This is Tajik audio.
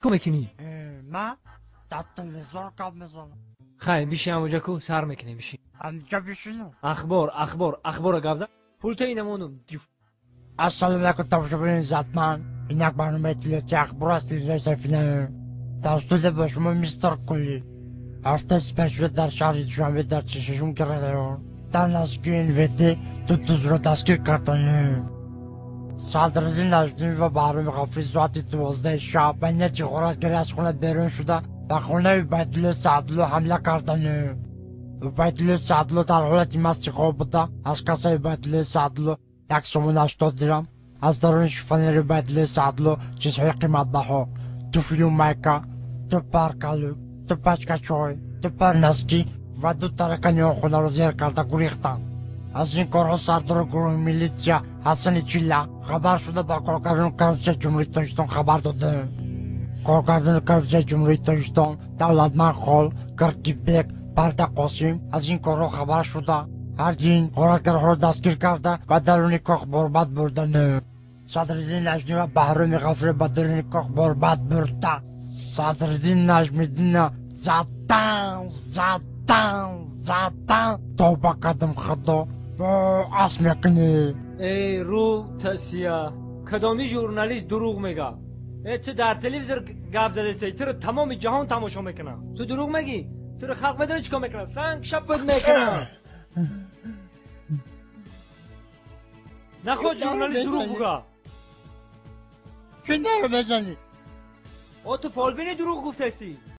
Чикор мекунӣ? Ма дар телевизор гап мезанам. Хай, бишин ҳамоҷа ку, сар мекунем, бишин. Ҳамҷа бишинам? Ахбор, ахбор, ахбора гап зан. Пулта инамонум. Ассалому алайкум, тамошобинони иззатманд. Ин як барномаи иттилоотии ахбор аст, телевизиони Сафина. Дар студия бо шумо мистер Кулли. Ҳафтаи сипаришуда дар шаҳри Душанбе дар 46-ум район дар наздикии НВД ду дузро дастгир карданд. Садриддин Наҷмиддин ва Баҳроми Ғафурӣ соати 12 шаб ба нияти ғоратгарӣ аз хона берун шуда, ба хонаи Убайдулло Саъдулло ҳамла карданд. Убайдулло Саъдулло дар ҳолати масти хоб буда, аз кассаи Убайдулло Саъдулло 1 сомон 80 дирам, аз даруни шифонери Убайдулло Саъдулло чизҳои қиматбаҳо: туфлию майка, ду пар калук, ду пачка чой, ду пар носки ва ду таракани он хонаро зер карда гурехтанд. Аз ин корҳо сардори гурӯҳи милитсия Ҳасани Чилла хабар шуда, ба коргардони коррупсияи Ҷумҳурии Тоҷикистон хабар доданд. Коргардони коррупсияи Ҷумҳурии Тоҷикистон Давлатманд Хол, Киркибек, Парда Қосим аз ин корҳо хабар шуда, ҳардин ғоратгарҳоро дастгир карда, ба даруни кох борбад бурданд. Садриддин Наҷмӣ ва Баҳроми Ғафурӣ ба даруни кох борбад бурда, Садриддин Наҷмиддинна задан, задан, задан. Тавба кардам, Худо, ас мекунӣ. Эй, рӯ тасия, кадоми журналист дурӯғ мега? Э, ту дар телевизор гап задастӣ, туро тамоми ҷаҳон тамошо мекунад. Ту дурӯғ мегӣ, туро халқ медонӣ чӣ кор мекунад? Санг шаппат мекунад. Наход журналист дурӯғ буга. Чӣ наро мезанӣ? О, ту фолбини, дурӯғ гуфтастӣ.